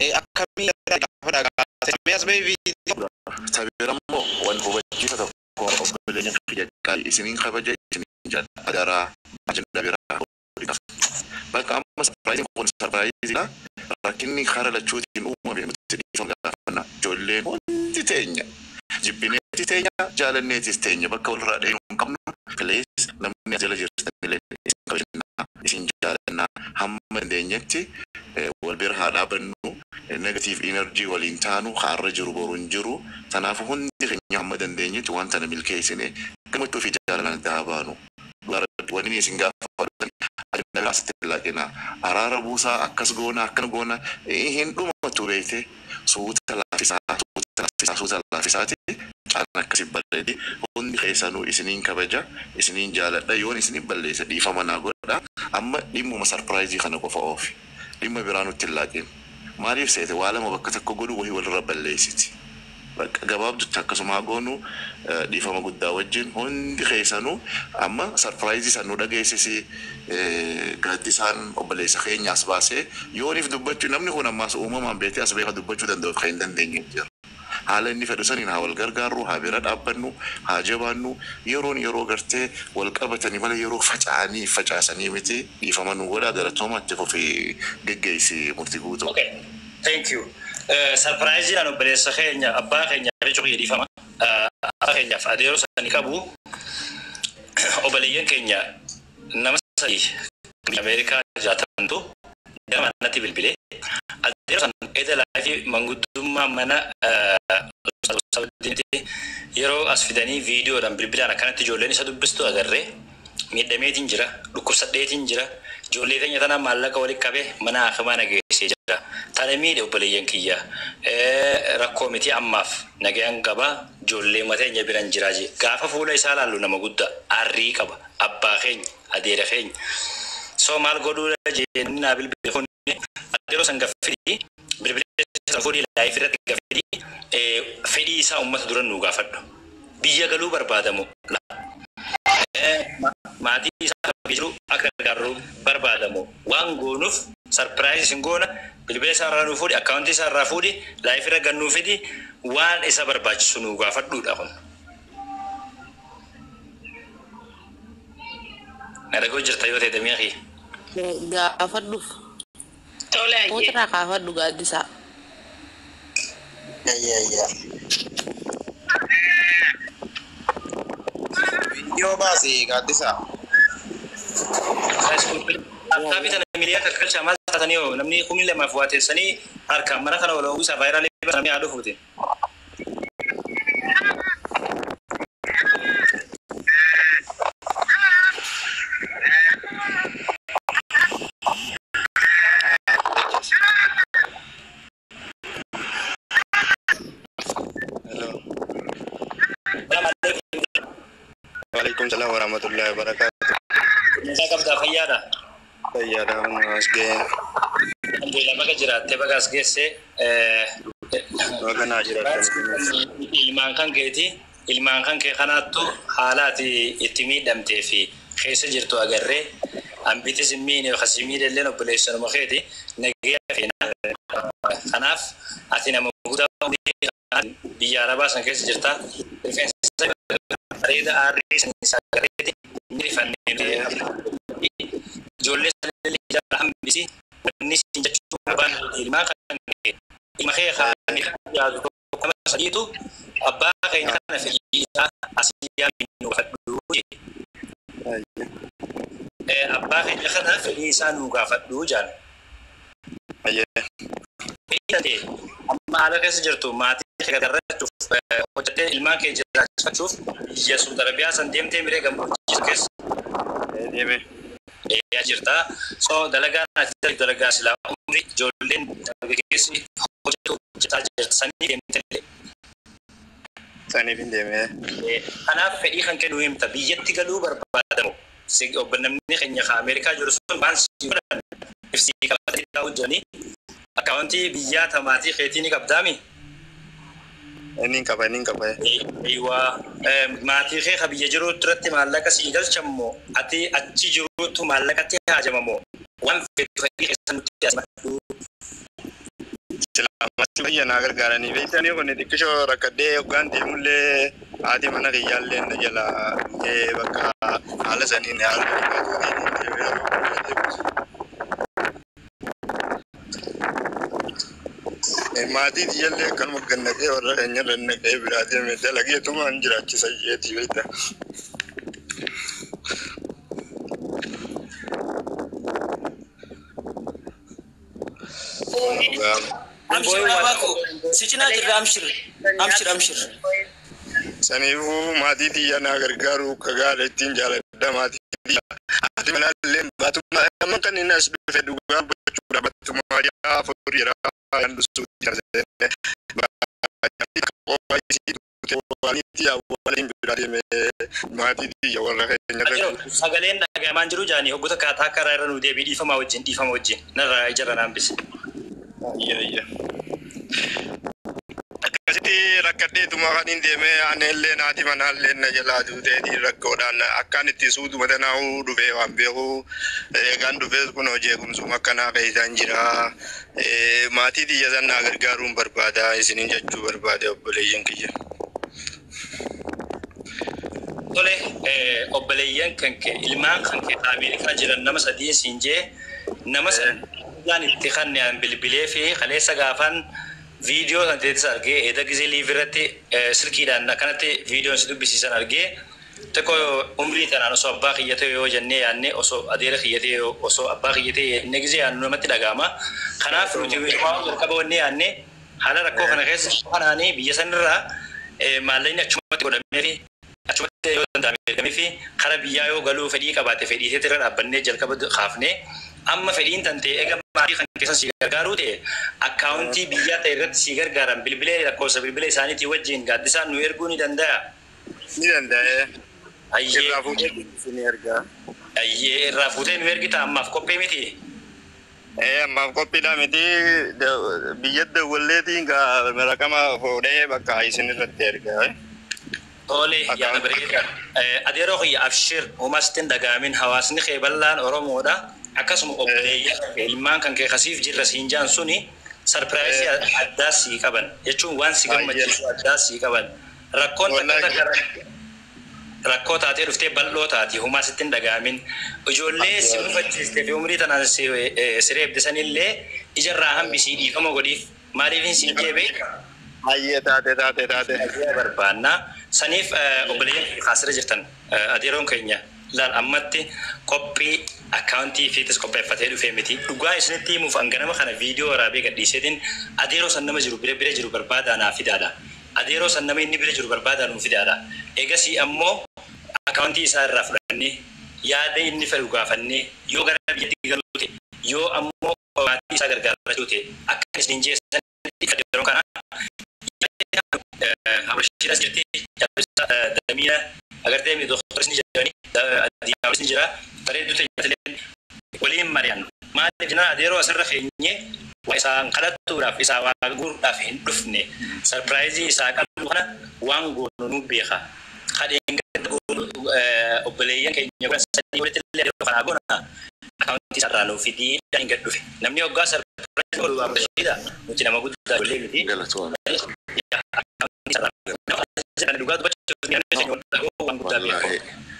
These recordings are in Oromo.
Akkamii gaafa dhagaase as ba'ee viidiyoo. Sabirammoo wal hubachiisa tokko obboleeyyan kiyya qaali isiniin kabaja isiniin jaalladha garaa ajandaa biraa bakka amma sarpiraayiziin kun sarpiraayiziidha. Rakkinni karaa lachuutiin uumame nuti dhiifama gaafanna. Ijoolleen hundi teenya jibbineetis teenya jaalanneetis teenya bakka walirraa dheeruu hin qabnu. Please namni as jala jirtan illee isin kabajannaa isin jaalannaa hamma dandeenyetti wal bira haa dhaabannu. Negative energy waliin taanu har'a jiru boru hin jiru. Kanaafuu hundi keenya hamma dandeenyetti waan tana milkeessine gammachuu fi jaalalaan itti haa baanu. Wanni isin gaafatan ajandaa biraa asitti laaqina. Araara buusaa akkas goona akkana goona hin dhumatu beekte suuta laaffisaa suuta laaffisaa suuta laaffisaati caalaan akkasi bareedi. Hundi keessanuu isiniin kabaja isiniin jaaladha yoon isiniin balleessa dhiifama naa godha. Amma dhimmuma sarpiraayizii kana qofa oofi. Dhimma biraa nutti hin laaqin. Maaliif seete waa lama bakka tokko godhu wahii walirra balleessiti. Bakka gabaabdutti akkasuma goonu dhiifama guddaa wajjin hundi keessanuu amma sarpiraayizii san nu dhageessisi gaaddisaan obboleessa keenya as baasee yooniif dubbachuu namni kun ammaas uumamaan beetee as beeka dubbachuu danda'uuf kan hin dandeenye jira. Haala inni fedhu saniin haa wal gargaarru, haa bira dhaabbannu, haa jabaannu yeroon yeroo gartee wal qabatanii malee yeroo faca'anii facaasanii miti dhiifama nu godhaa galatooma itti fufii geggeessi murtii guutuu. Okay, thank you. Surprise an obboleessa keenya abbaa keenya jechuu kiyya dhiifama. Abbaa keenyaaf adeeroo sanii qabu obboleeyyan keenya nama sadii Ameerikaa jiraatantu gara manatti bilbilee adeeroo san eda laafii manguddummaa mana yeroo as fidanii viidiyoodhaan bilbilaan akkanatti ijoolleen isa dubbistu agarree miidhameetiin jira dhukkubsadheetiin jira ijoollee keenya tana maallaqa walitti qabee mana hakimaa na geessee jira. Tana miidhe obboleeyyan kiyya rakkoo miti ammaaf nagayaan qaba ijoollee mateenya biran jiraa jee gaafa fuula isaa laallu nama guddaa arrii qaba abbaa keenya adeera keenya. So maal godhuudha jee naa bilbile kun adeeroo san gaffidii bilbilee san fuudhii laayif irratti gaffidii fedhii isaa uummata dura nuu gaafadhu. Biyya galuu barbaadamu maatii isaa jiru akka gargaaru barbaadamu waan goonuuf sarpiraayizii sin goona bilbila isaa irraa nuu fuudhi akkaawuntii isaa irraa fuudhi laayif irra gannuu fidi waan isa barbaachisu nuu gaafadhuudha kun. Na dhagoo jirta yoo ta'e damee kiyya. Gaafadhuuf. Tole ayyee. Mootiraa kaafadhu gaaddisaa. Ayya. Viidiyoo baase gaaddisaa. Akkaabii tana miidiyaa kakkalchaa maal taatanii hoo namni 2000 waa teessanii harkaan mana kana wal uwwisaa vaayiraalii namni haa dhufuuti. Hello. Waalaikum salam warahmatullahi wabarakatuh. Nagaa qabdaa fayyaadha. Fayyaadha as ga'e. Alhamdulillah baga jiraattee baga as geesse. Baga naa jiraattan. Ilmaan kan keeti ilmaan kan kee kanaattu haala ati itti miidhamtee fi keessa jirtu agarree hambitis hin miine kasii miidhalleen obboleessanuma keeti nagaya feena. Kanaaf ati nama guddaa biyya arabaa san keessa jirta. Rifeensa bareeda aarrii san sagareeti ni rifannee ijoollee sanillee jala hambisi wanni sin jechuu barbaannu ilmaan kan kee ilma kee kaanii yaadu tokko nama sadiitu abbaa keenya kana fedhii isaa asii yaadnu nu gaafadhu jee. Abbaa keenya kana fedhii isaa nu gaafadhu jaan. Fedhii ta'e amma haala keessa jirtu maatii kee gargaarrachuuf hojjettee ilmaan kee jiraachifachuuf biyya Suudi Arabiyaa san deemtee miree gammachiisu keessa. Deeme. Jirta. So dalagaan ati dalagaa silaa umrii ijoolleen dargaggeessi hojjetu hojjetaa jirta sanii deemtee. Saniif hin deeme. Kanaaf fedhii kan kennu himta biyyatti galuu barbaadamu. Obbo namni keenya ka Ameerikaa jiru sun waan si godhan ibsii qabatanii taa'u jiranii akkaawuntii biyyaa tamaatii keetii ni qabdaami. Inni qaba inni qaba. Eewwa maatii kee ka biyya jiru irratti maallaqa sii galchammoo ati achi jiruutu maallaqatti haajamamoo waan fedhu fedhii keessa nutti as maddu. Biyya naa gargaaranii beektanii kun xiqqishoo rakkadhee hoggaan deemullee haati mana kiyyaallee na jala dhufee bakka haala saniin haala maatii tiyyallee akkanuma gannatee warra keenya irra naqee biraa deeme dalageetumaan jiraachisa jeetii beekta. Amshir abaako si cinaa jirra amshir amshir amshir. Saniifuu maatii tiyya naa gargaaru akka gaara ittiin jaaladha maatii tiyya. Haati manaallee baatummaa amma kan inni as dhufe dhugaa gochuudha baatummaa yaa afurii jira handusuutti maatii tiyya warra keenya irra. Sagaleen dhagahamaan jiru jaanii hoggoota kaataa karaa irra nu deebii dhiifama wajjin dhiifama wajjin narraa ijarra naambise. Ayya. Akkasitti rakkadheetuma kan hin deemee ani illee naati manaallee na jalaa duuteetii rakkoodhaan akkaan itti suutuma tanaa'uu dhufee waan beeku eegaan dhufees kun hojii eegumsuma akkanaa keessaan jira. Maatii tiyya san naa gargaaruun barbaada isiniin jechuu barbaade obboleeyyan kiyya. Tole obboleeyyan kan kee ilmaan kan kee Ameerikaa jiran nama sadii siin jee nama sadii itti kanneen bilbilee fi kaleessa gaafan viidiyoo san teettis argee eeda gisee liif irratti silkiidhaan akkanatti viidiyoon si dubbisiisan argee tokko umrii tanaan osoo abbaa kiyyatee yoo jennee yaadne osoo adeera kiyyatee osoo abbaa kiyyatee jennee gisee yaadnu namatti dhaga'ama. Kanaaf nuti waan jalqaba wanne yaadne haala rakkoo kana keessa kanaanii biyya sanirraa maallaqni achumatti godhamee fi achumatti yoo danda'ame ergamee fi kara biyyaa yoo galuu fedhii qabaate fedhii isheetti irra dhaabbannee jalqaba kaafnee amma fedhiin tan ta'e eega maatii kan keessan si gargaaruu ta'e akkaawuntii biyyaa ta'e irratti si gargaaran bilbilee lakkoofsa bilbila isaaniitii wajjin gaaddisaan nu erguu ni danda'a. Ni danda'a. Ayyee. Irraa fuutee isin ergaa. Ayyee irraa fuutee nu ergita ammaaf qophii miti. Ammaaf qophiidha miti biyya dawwalleetiin raqama fuudhee bakka isin irratti ergaa. Tole yaada bareeda. Adeeroo kiyya abshir uumastiin dhagaamin hawaasni kee bal'aan Oromoodha. Akkasuma obboleeyyan ilmaan kan kee kasiif jirra siin jaan suni sarpiraayisii addaa sii qaban jechuun waan si gammachiisu addaa sii qaban. Rakkoon takka takka rakkoo taatee dhuftee bal'oo taati humaa sitti hin dhagaamin. Ijoollee si mufachiistee fi umrii tanaan si reebdisanillee ijarraa hambisii dhiifama godhiif maaliif hin siin jee beekta? Ayyee taate taate taate. Barbaanna. Saniif obboleeyyan kaasirra jirtan adeeroon keenya laal ammatti qophii akkaawuntii fiitis qopheeffatee dhufee miti. Dhugaa isinitti himuuf hanganama kana viidiyoo waraabee gadhiiseetiin adeeroo san nama jiru bira bira jiru barbaadaa naa fidaadha. Adeeroo san nama inni bira jiru barbaadaa nuu fidaadha. Egasii ammoo akkaawuntii isaa irraa fudhannee yaada inni fedhu gaafannee yoo gara biyyatti galuu ta'e yoo ammoo maatii isaa gargaarrachuu ta'e akka isin jeessanitti adeeroo kana Habashiidhas jirti damiina agartee mi doktoris ni jirani diinaanis ni jira bareedduu tajaajileen waliin mari'an maaliif jennaan adeeroo asirra keenye waa isaan kadhattuudhaaf isaa waa guuruudhaaf hin dhufne sarpiraayizii isaa qabnu kana waan goonu nu beeka kadheen obboleeyyan keenya godhan sadii walitti illee adeeroo kanaa goona akkaawuntii isaarraa nuu fidii hin gad dhufe namni hoggaa sarpiraayizii godhu Habashiidha nuti nama guddaa ijoollee miti.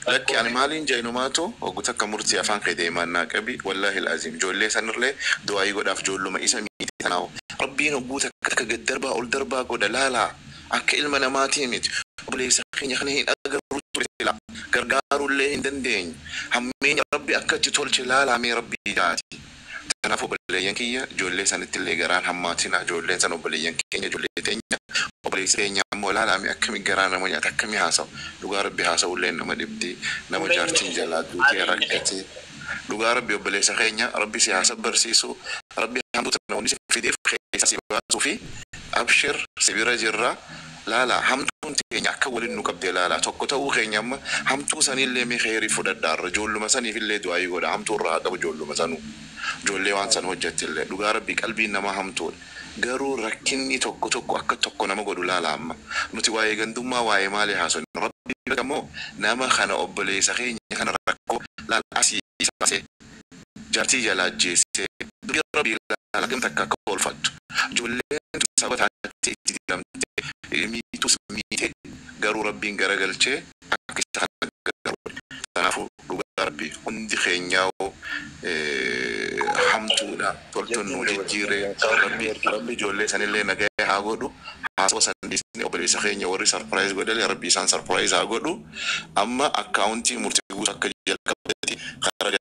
Lakki ani maaliin jeenumaatu hoggu takka murtii afaan kee deemaan naa qabi wallaahi alaaziim ijoollee sanirlee du'aayii godhaaf ijoolluma isa miiti tanaawu rabbiin hogguu takka takka gad darbaa ol darbaa godha laalaa akka ilma namaatii miti obboleessa keenya kana hin agarru ture sila gargaaruullee hin dandeenye hammeenya rabbi akka itti tolche laalaa mee rabbii jaati. Kanaaf obboleeyyan kiyya ijoollee sanittillee garaan hammaatina ijoolleen san obboleeyyan keenya ijoollee teenya obboleessi keenya ammoo laalaa akkami garaa nama nyaata akkami haasa'u dhugaa rabbi haasa'ullee nama dhibdi nama jaartiin jalaa duutee rakkatee dhugaa rabbi obboleessa keenya rabbi si haasa barsiisu rabbi hamtuu tana wanni si fideef keessa si baasuu fi abshir si bira jirra laala hamtuun teenya akka waliin nu qabdee laala tokko ta'uu keenya amma hamtuu sanillee mee kheyrii fudhadhaarra ijoolluma saniifillee du'aayii godha hamtuu irraa haa qabu ijoolluma sanuu ijoollee waan san hojjettillee dhugaa rabbi qalbiin namaa hamtuudha. Garuu rakkinni tokko tokko akka tokko nama godhu laala amma nuti waa'ee gandummaa waa'ee maalii haasofnu rabbi immoo nama kana obboleessa keenya kana rakkoo laala asii isa baasee jaartii jalaa ajjeesee dubbii rabbii laala gamta akka akka oolfattu ijoolleen saba taatee itti diramtee miitus miite, garuu Rabbiin garagalchee akka isa kana gargaaru. Kanaafuu dhugaa Rabbi, hundi keenyaa hamtuudha, toltuun nu jijjiiree. Rabbi ijoollee sanillee nagaya haa godhu. Haasoo san dhiisne, obboleessa keenya warri surprise godhale Rabbi isaan surprise haa godhu. Amma akkaawuntii murtii guutuu akka jalqabatti karaa